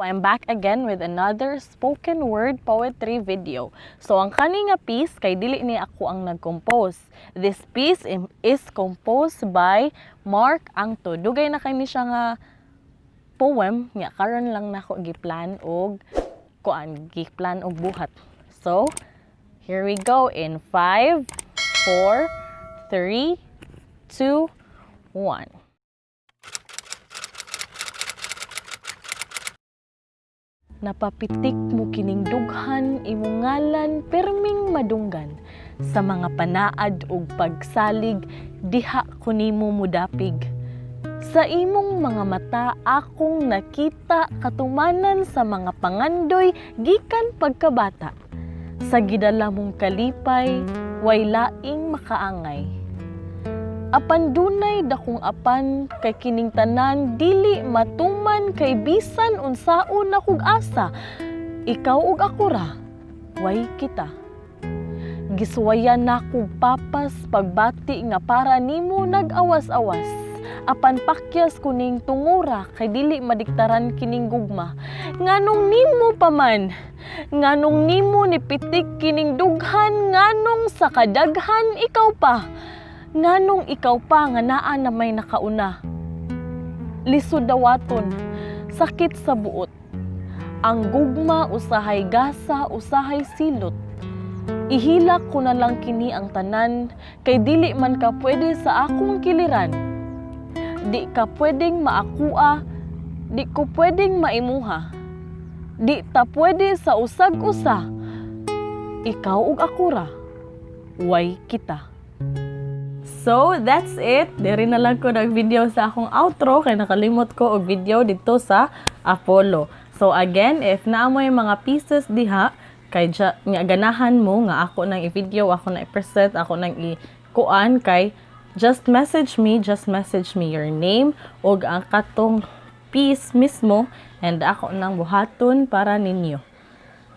I'm back again with another spoken word poetry video. So ang kani nga piece kay dili ni ako ang nag-compose. This piece is composed by Mark Angto. Dugay na kay ni siya nga poem nga karon lang nako giplan og kuan, giplan og buhat. So here we go in 5, 4, 3, 2, 1. Napapitik mo kining dughan, imong ngalan perming madunggan sa mga panaad ug pagsalig, diha ko nimo mudapig. Sa imong mga mata akong nakita katumanan sa mga pangandoy gikan pagkabata. Sa gidala mong kalipay, way laing makaangay. Apan dunay dakong apan kay kining tanan dili matuman kay bisan unsaon na kog asa, ikaw ug ako ra, way kita. Gisuwayan na kog papas pagbati nga para nimo nag-awas-awas. Apan pakyas kuning tungura kay dili madiktaran kining gugma. Nganong nimo pa man, nganong nimo nipitik kining dughan, nganong sa kadaghan ikaw pa. Nganong ikaw pa nga naa na may nakauna. Lisod dawaton, sakit sa buot. Ang gugma usahay gasa, usahay silot. Ihilak ko na lang kini ang tanan, kay dili man ka pwede sa akong kiliran. Di ka pwedeng maakua, di ko pwedeng maimuha. Di ta pwede sa usag-usa, ikaw ug ako ra, way kita. So, that's it. Diri na lang ko nag-video sa akong outro kay nakalimot ko og video dito sa Apollo. So, again, if naa moy mga pieces diha, kay nga ganahan mo nga ako nang i-video, ako nang i-present, ako nang i-kuan, kay just message me your name og ang katong piece mismo and ako nang buhaton para ninyo.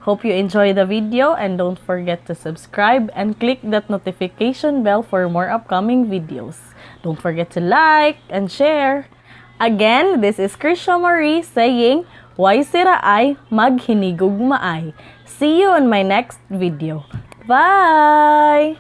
Hope you enjoy the video and don't forget to subscribe and click that notification bell for more upcoming videos. Don't forget to like and share. Again, this is Krisha Marie saying, "Why sira ay maghinigugmaay." See you on my next video. Bye!